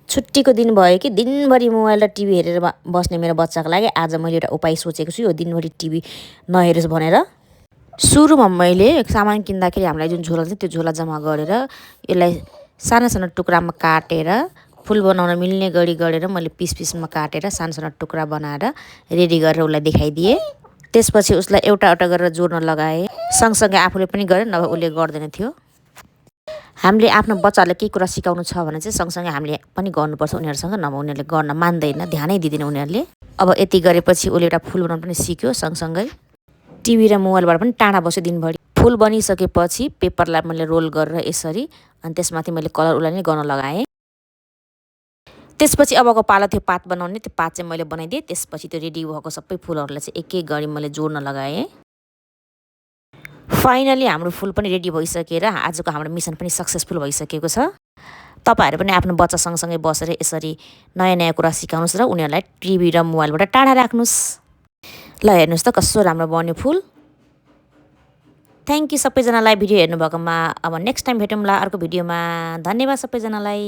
छुट्टीको दिन भयो कि दिनभरि मोबाइल र टिभी हेरेर बस्ने मेरो बच्चाको लागि आज मैले एउटा उपाय सोचेको छु, यो दिनभरि टिभी नहेरोस् भनेर। सुरुमा मैले सामान किन्दाखेरि हामीलाई जुन झोला थियो त्यो झोला जम्मा गरेर यसलाई सानो सानो टुक्रामा काटेर फुल बनाउन मिल्ने गरी गरेर मैले पिसमा काटेर सानो सानो टुक्रा बनाएर रेडी गरेर उसलाई देखाइदिएँ। त्यसपछि उसलाई एउटा एउटा गरेर जोड्न लगाएँ। सँगसँगै आफूले पनि गरेँ, नभए उसले गर्दैन थियो। हामीले आफ्नो बच्चाहरूलाई केही कुरा सिकाउनु छ भने चाहिँ सँगसँगै हामीले पनि गर्नुपर्छ उनीहरूसँग, नभए उनीहरूले गर्न मान्दैन, ध्यानै दिँदैन उनीहरूले। अब यति गरेपछि उसले एउटा फुल बनाउन पनि सिक्यो। सँगसँगै टिभी र मोबाइलबाट पनि टाढा बस्यो दिनभरि। फुल बनिसकेपछि पेपरलाई मैले रोल गरेर यसरी अनि त्यसमाथि मैले कलर उसलाई नै गर्न लगाएँ। त्यसपछि अबको पालो थियो पात बनाउने। त्यो पात चाहिँ मैले बनाइदिएँ। त्यसपछि त्यो रेडी भएको सबै फुलहरूलाई चाहिँ एक एक गरी मैले जोड्न लगाएँ। फाइनली हाम्रो फुल पनि रेडी भइसकेर आजको हाम्रो मिसन पनि सक्सेसफुल भइसकेको छ। तपाईहरु पनि आफ्नो बच्चा सँगसँगै बसेर यसरी नयाँ नयाँ कुरा सिकाउनुस् र उनीहरूलाई टिभी र मोबाइलबाट टाढा राख्नुस्। ल हेर्नुस् त कस्तो राम्रो बन्यो फुल। थ्याङ्क यू सबैजनालाई भिडियो हेर्नुभएकोमा। अब नेक्स्ट टाइम भेटौँला अर्को भिडियोमा। धन्यवाद सबैजनालाई।